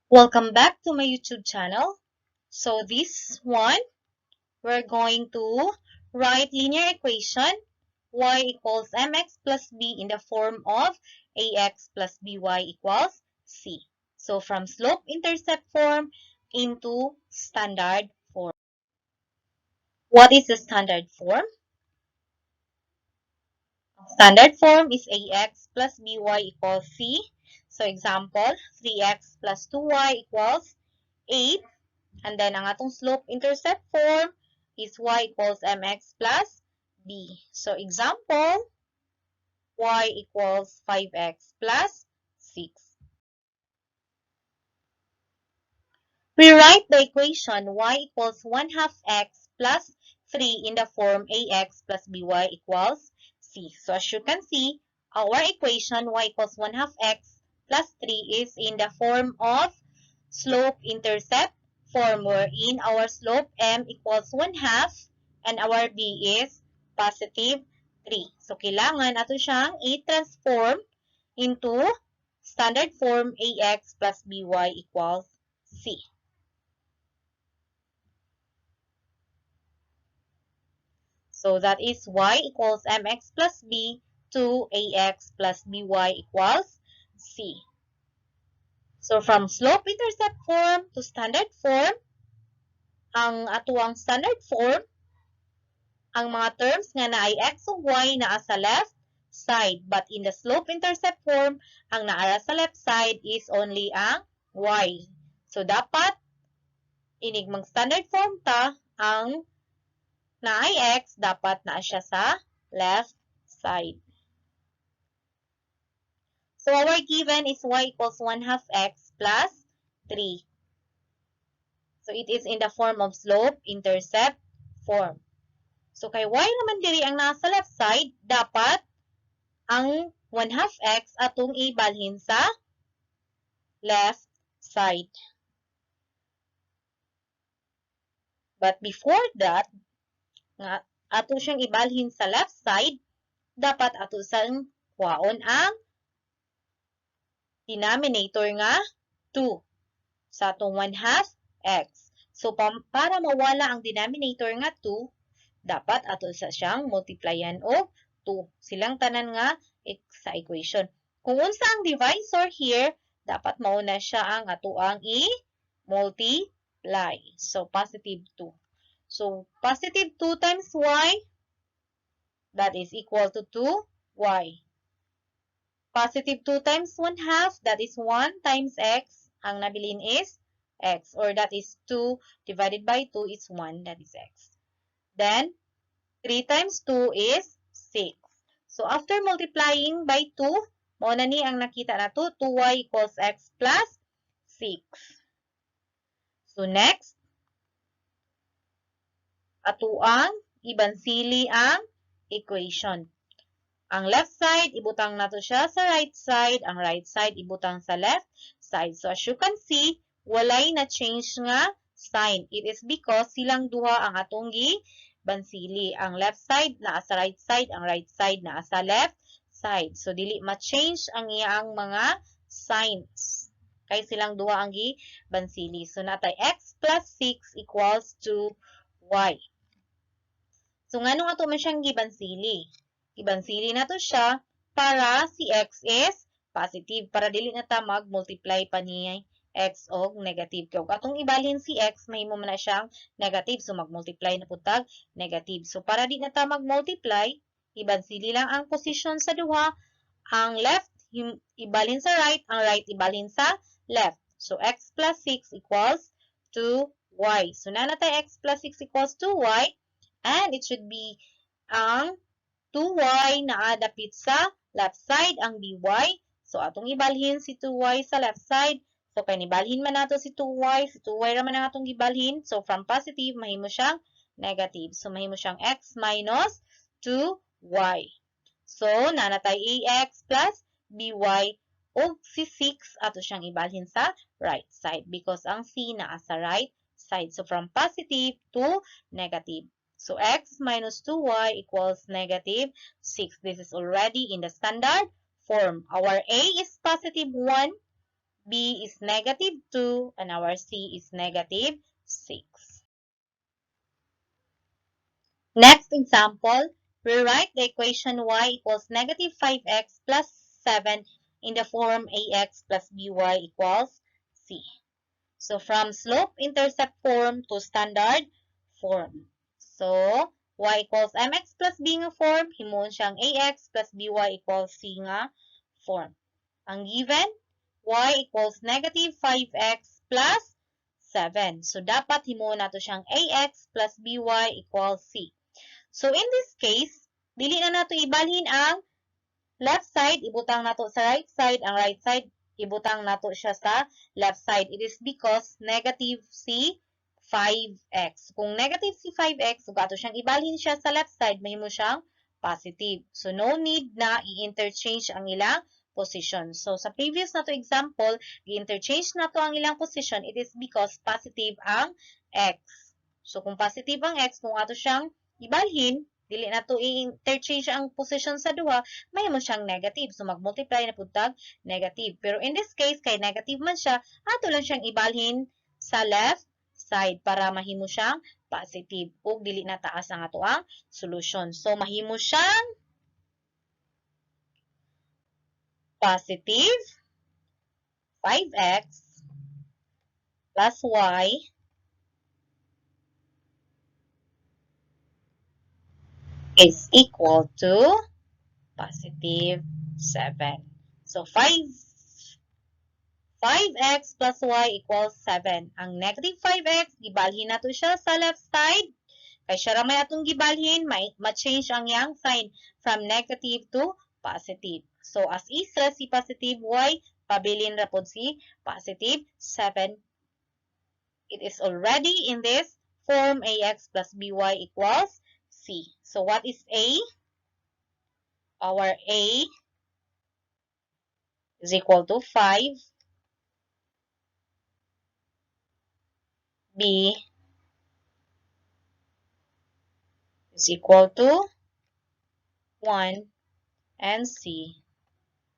Welcome back to my YouTube channel. So this one, we're going to write linear equation y equals mx plus b in the form of ax plus by equals c. So from slope-intercept form into standard form. What is the standard form? Standard form is ax plus by equals c. So example, 3x plus 2y equals 8. And then ang atong slope-intercept form is y equals mx plus b. So example, y equals 5x plus 6. We write the equation y equals 1/2 x plus 3 in the form ax plus by equals c. So as you can see, our equation y equals 1/2 x plus 3 is in the form of slope-intercept form, wherein our slope m equals 1/2 and our b is positive 3. So kailangan ato siyang i-transform into standard form ax plus by equals c. So that is y equals mx plus b to ax plus by equals c. So from slope-intercept form to standard form, ang atuang standard form, ang mga terms nga naay x ug y naa sa left side. But in the slope-intercept form, ang naa sa left side is only ang y. So dapat, inig mag standard form ta, ang naay x, dapat naa siya sa left side. So our given is y equals 1/2 x plus 3. So it is in the form of slope-intercept form. So kay y naman diri ang nasa left side, dapat ang 1/2 x atong ibalhin sa left side. But before that, nga ato siyang ibalhin sa left side, dapat ato sang kuhaon ang denominator nga 2 sa atong 1/2 x. So para mawala ang denominator nga 2, dapat ato sa siyang multiplyan og 2. Silang tanan nga sa equation. Kung unsa ang divisor here, dapat mauna siya ang atoang i-multiply. So positive 2. So positive 2 times y, that is equal to 2y. Positive 2 times 1/2, that is 1 times x. Ang nabilin is x, or that is 2 divided by 2 is 1, that is x. Then, 3 times 2 is 6. So, after multiplying by 2, mao na ni ang nakita na to, 2y equals x plus 6. So, next, atuang ibansili ang equation. Ang left side, ibutang nato siya sa right side. Ang right side, ibutang sa left side. So, as you can see, walay na change nga sign. It is because silang duha ang atong gibansili. Ang left side, naa sa right side. Ang right side, naa sa left side. So, dili ma-change ang iyang mga signs. Kay silang duha ang gibansili. So, natay x plus 6 equals to y. So, nganong ato man siyang gibansili? Ibansili na to siya para si x is positive. Para dili na ta mag-multiply pa ni x og negative. Kaya atong ibalhin si x, mahimo man na siyang negative. So, mag-multiply na pud tag negative. So, para di na ta mag-multiply, ibansili lang ang position sa duha. Ang left, ibalhin sa right. Ang right, ibalhin sa left. So, x plus 6 equals 2y. So, na natay x plus 6 equals 2y. And it should be ang 2y na adapit sa left side, ang by. So, atong ibalhin si 2y sa left side. So, kay nibalhin man nato si 2y raman ang atong gibalhin. So, from positive, mahimo siyang negative. So, mahimo siyang x minus 2y. So, nanatay ax plus by og si 6 ato siyang ibalhin sa right side because ang c naa sa right side. So, from positive to negative. So, x minus 2y equals negative 6. This is already in the standard form. Our a is positive 1, B is negative 2, and our C is negative 6. Next example, rewrite the equation y equals negative 5x plus 7 in the form ax plus by equals c. So from slope-intercept form to standard form. So y equals mx plus b nga form, himuon siyang ax plus by equals c nga form. Ang given, y equals negative 5x plus 7. So dapat himuon nato siyang ax plus by equals c. So in this case, dili na nato ibalhin ang left side, ibutang nato sa right side, ang right side, ibutang nato siya sa left side. It is because negative si 5x. Kung negative si 5x, so ato siyang ibalhin siya sa left side, mahimo siyang positive. So no need na i-interchange ang ilang position. So sa previous nato example, i-interchange nato ang ilang position, it is because positive ang x. So kung positive ang x, kung ato siyang ibalhin, dili nato i-interchange ang position sa duha, mahimo siyang negative. So mag-multiply na pud tag negative. Pero in this case, kay negative man siya, ato lang siyang ibalhin sa left side para mahimo siyang positive ug dili na taas ang ato ang solution. So mahimo siyang positive 5x plus y is equal to positive 7. So 5x plus y equals 7. Ang negative 5x, gibalhin nato siya sa left side. Kay siya ra may atong gibalhin, ma-change ang iyang sign from negative to positive. So as is ra si positive y, pabilin ra pod si positive 7. It is already in this form ax plus by equals c. So what is a? Our a is equal to 5. B is equal to 1, and C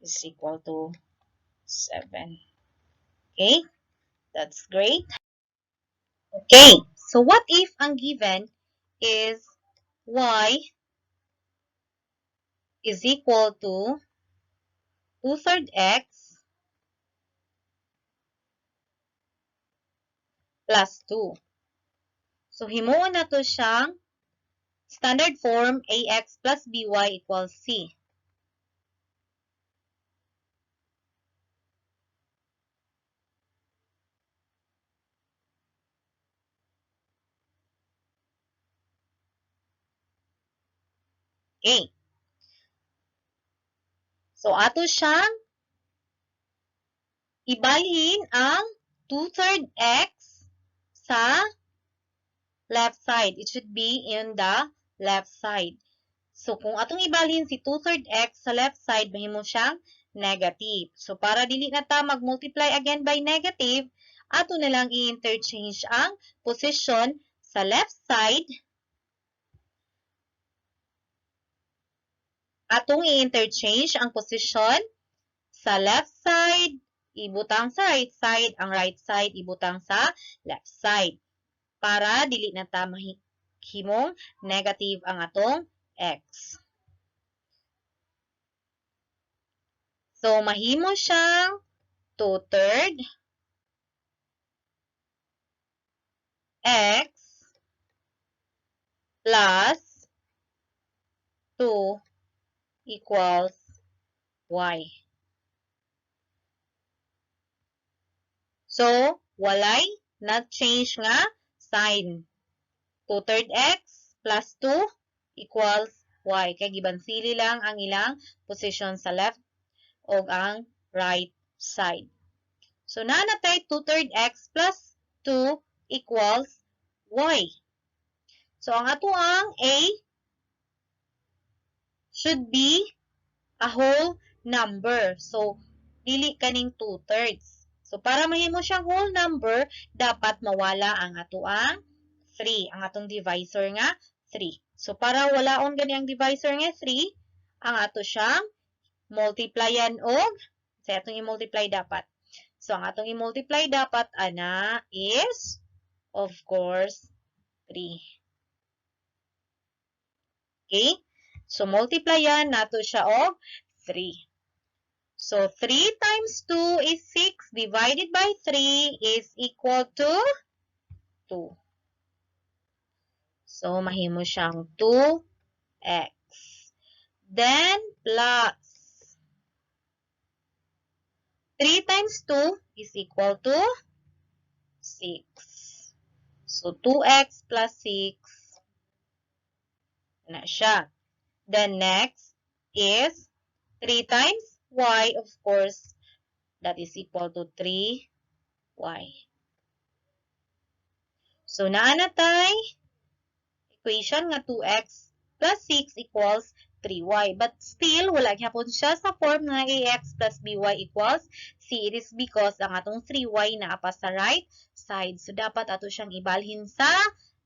is equal to 7. Okay, that's great. Okay, so what if ang given is y is equal to 2/3 x plus 2. So himuon nato siyang standard form ax plus by equals c. Okay. So ato siyang ibalhin ang 2/3 x sa left side. It should be in the left side. So kung atong ibalhin si 2/3 x sa left side, mahimo siyang negative. So para dili na ta mag-multiply again by negative, ato na lang i-interchange ang position sa left side. Atong i-interchange ang position sa left side, ibutang sa right side, ang right side ibutang sa left side. Para dili na ta mahimong negative ang atong x. So mahimo siyang 2/3 x plus 2 equals y. So, walay not change nga sign. 2/3 x plus 2 equals y. Kaya gibansili lang ang ilang position sa left o ang right side. So, naanatay 2/3 x plus 2 equals y. So, ang ato ang a should be a whole number. So, dili kaning 2/3. So, para mahimo siyang whole number, dapat mawala ang atoang 3, ang atong divisor nga 3. So, para walaon gani ang divisor nga 3, ang ato siyang multiplyan og, sa atong i-multiply dapat, So, ang atong i-multiply dapat ana is, of course, 3. Okay? So, multiplyan nato siya og 3. So, 3 times 2 is 6 divided by 3 is equal to 2. So, mahimo siyang 2x. Then, plus 3 times 2 is equal to 6. So, 2x plus 6 na siya. Then, next is 3 times y, of course, that is equal to 3y. So, naa na tay equation nga 2x plus 6 equals 3y. But still, wala gyapon siya sa form nga ax plus by equals c. It is because ang atong 3y naa pa sa right side. So, dapat ato siyang ibalhin sa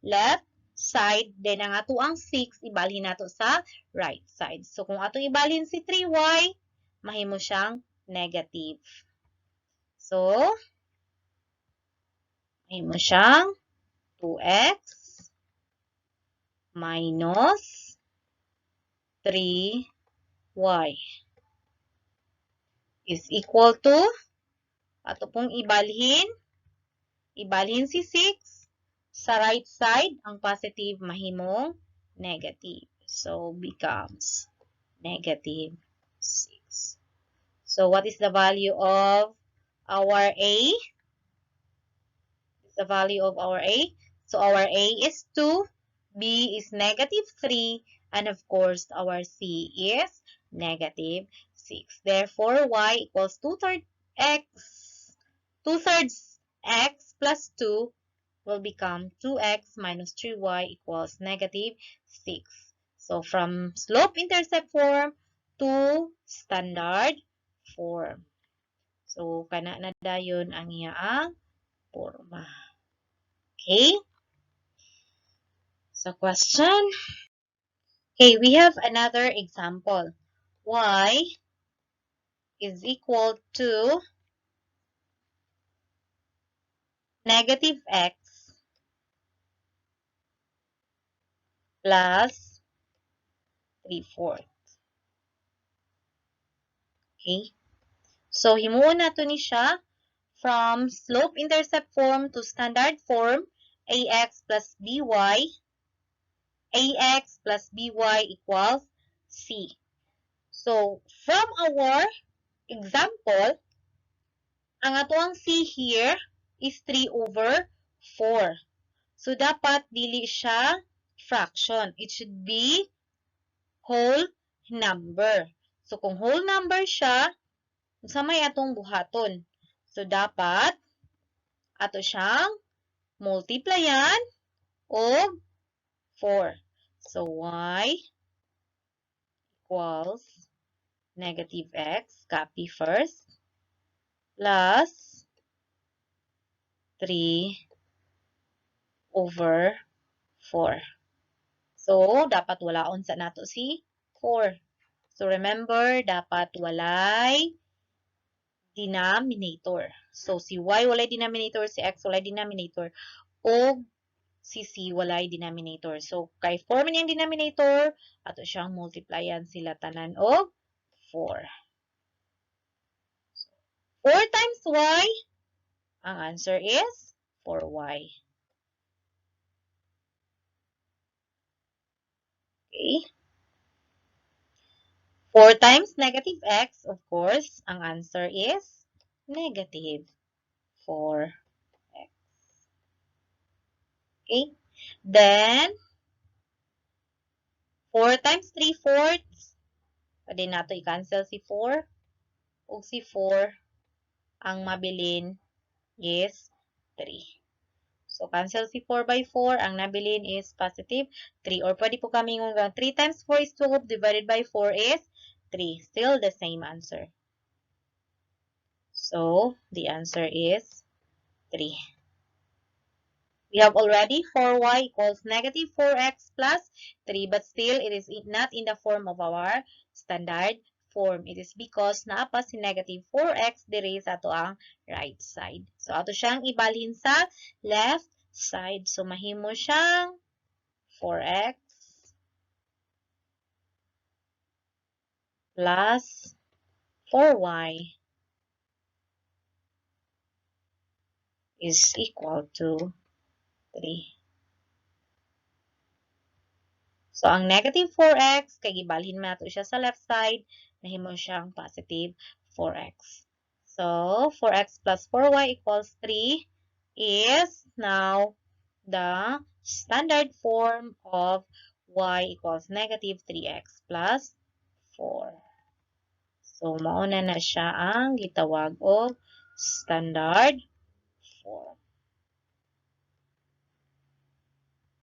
left side. Then, ang ato ang 6, ibalhin nato sa right side. So, kung atong ibalhin si 3y, mahimo siyang negative. So, mahimo siyang 2x minus 3y is equal to, ato pong ibalhin si 6 sa right side, ang positive mahimong negative. So, becomes negative 6. So, what is the value of our A? The value of our A? So, our A is 2, B is negative 3, and of course, our C is negative 6. Therefore, y equals 2/3 x plus 2 will become 2x minus 3y equals negative 6. So, from slope-intercept form to standard form. So, kana na dayon ang iyaang forma. Okay? So, question. Okay, we have another example. Y is equal to negative x plus 3/4. Okay? So, himuon nato ni siya from slope-intercept form to standard form, ax plus by, ax plus by equals c. So, from our example, ang atoang c here is 3/4. So, dapat dili siya fraction. It should be whole number. So, kung whole number siya, unsa may atong buhaton? So, dapat ato siyang multiplyan og 4. So, y equals negative x, copy first, plus 3/4. So, dapat walaon sa nato si 4. So, remember, dapat walay denominator. So, si y walay denominator, si x walay denominator, o si c walay denominator. So, kay 4 man yung denominator, ato siyang multiplyan sila tanan og 4. So, 4 times y, ang answer is 4y. Okay. 4 times negative x, of course, ang answer is negative 4x. Okay. Then, 4 times 3/4, pwede nato i-cancel si 4 ug si 4, ang mabilin is 3. So, cancel si 4 by 4. Ang nabilin is positive 3. Or pwede po kami ngungang 3 times 4 is 12 divided by 4 is 3. Still the same answer. So, the answer is 3. We have already 4y equals negative 4x plus 3, but still it is not in the form of our standard form. It is because naa pa si negative 4x diri sa atoang right side. So ato siyang ibalhin sa left side. So mahimo siyang 4x plus 4y is equal to 3. So, ang negative 4x, kay gibalhin man nato siya sa left side, nahimo siyang positive 4x. So, 4x plus 4y equals 3 is now the standard form of y equals negative 3x plus 4. So, mauna na siya ang gitawag og standard form.